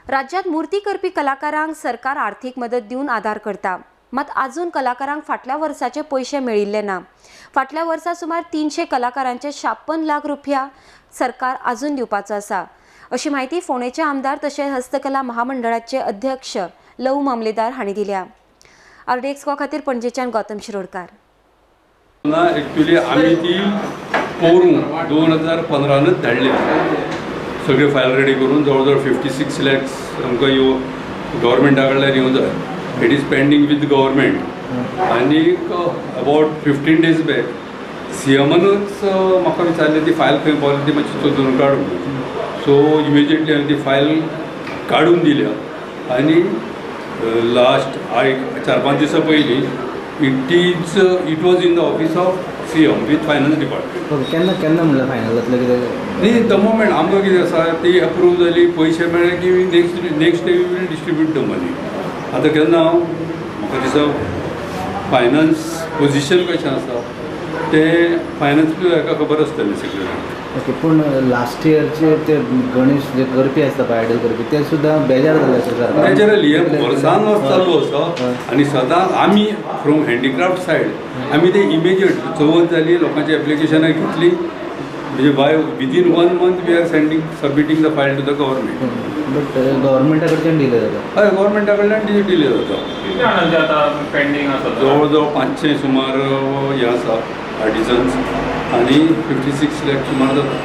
राज्यात मूर्ती करपी कलाकारांक सरकार आर्थीक मदत दिवन आदार करता, मात अजून कलाकारांक फाटल्या वर्साचे पयशे मेळिल्ले ना. फाटल्या वर्सा सुमार 300 कलाकारांचे 56 लाख रुपया सरकार अजून दिवपाचो आसा, अशी म्हायती फोंडेचे आमदार तशेंच हस्तकला महामंडळाचे अध्यक्ष लव मामलेदार हांणी दिल्या. आरडीएक्स खातीर पणजेच्यान गौतम शिरोडकार. ना, एक्चुली आमी ती पोरूं 2015नच धाडल्या, सगळे फायल रेडी करून. जवळ जवळ 56 लॅक्स आमकां येव गव्हर्मेंटा कडल्यान येवं जाय. It is pending with government. आनीक अबावट 15 डेज बॅक सीएमानूच म्हाका विचारलें, ती फायल खंय पावली, ती मातशी सोदून काड म्हणून. सो इमिजिएटली हांवें ती फायल काडून दिल्या आनी लास्ट एक 4-5 दिसां पयलीं it was in the office of CM with finance department. Okay, केन्ना केन्ना म्हणल्यार फायनल जातलें कितें? न्ही, the moment आमकां कितें आसा, ती अप्रूव जाली, पयशे मेळ्ळे की next day we will distribute the money. आतां केन्ना म्हाका दिसता फायनान्स पोजिशन कशें आसा तें फायनान्स हेका खबर आसतलें सेक्रेटरी. ओके, पूण लास्ट इयरचे ते गणेश जे करपी आसता पळय, आयडल करपी, ते सुद्दां बेजार जाले आसता सरकार. नॅचरली हें वर्सान वर्स चालू आसा आनी सदांच आमी फ्रॉम हँडीक्राफ्ट सायड आमी ते इमिजिएट चवथ जाली, लोकांची एप्लिकेशनां घेतली, म्हणजे by within one month we are sending submitting the file to the government. But गव्हर्मेंटा कडच्यान डिले जाता. हय, गव्हर्मेंटा कडल्यान डिले जाता. कितले जाणांचे आतां पेंडींग आसा? जवळ जवळ 500 सुमार हे आसा आर्टिजन्स आनी 56 लॅक सुमार जाता.